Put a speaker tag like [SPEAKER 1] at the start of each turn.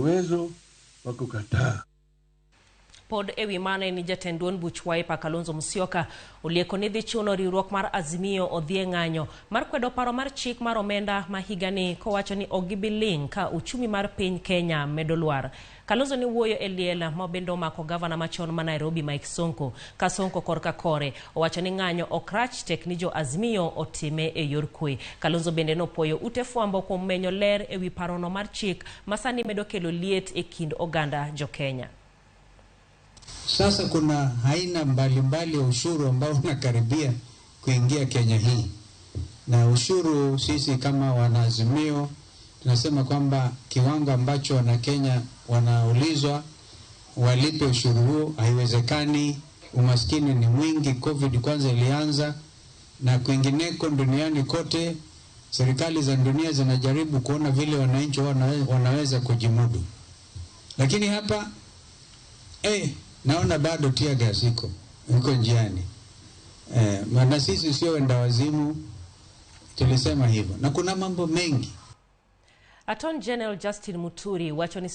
[SPEAKER 1] Uwezo wa kukataa.
[SPEAKER 2] Pod ewi mano en ni jatend duond buch Wiper Kalonzo Musyoka olieko ni dhi chuno riwruok mar Azimio odhi e ng'anyo mar kwedo paro mar chik mar omenda ma higani kowacho ni ok gibi ling' ka uchumi mar piny Kenya medo lwar. Kalonzo ne wuoyo e liel ma bende omako gavana machon ma Nairobi Mike Sonko ka Sonko korka kore owacho ni ng'anyo ok rach tek ni jo Azimio otime e yor kwe. Kalonzo bende nopuoyo ute fwambo kuom menyo ler ewi parono mar chik ma sani medo kelo liet e kind oganda jo Kenya.
[SPEAKER 3] Sasa kuna aina mbalimbali ya ushuru ambao unakaribia kuingia Kenya hii, na ushuru sisi kama wanaazimio tunasema kwamba kiwango ambacho Wanakenya wanaulizwa walipe ushuru huo haiwezekani. Umaskini ni mwingi, COVID kwanza ilianza, na kwingineko duniani kote serikali za dunia zinajaribu kuona vile wananchi wanaweza kujimudu, lakini hapa naona bado tear gas iko njiani. Maana sisi sio wenda wazimu, tulisema hivyo, na kuna mambo mengi.
[SPEAKER 2] Attorney General Justin Muturi wacho ni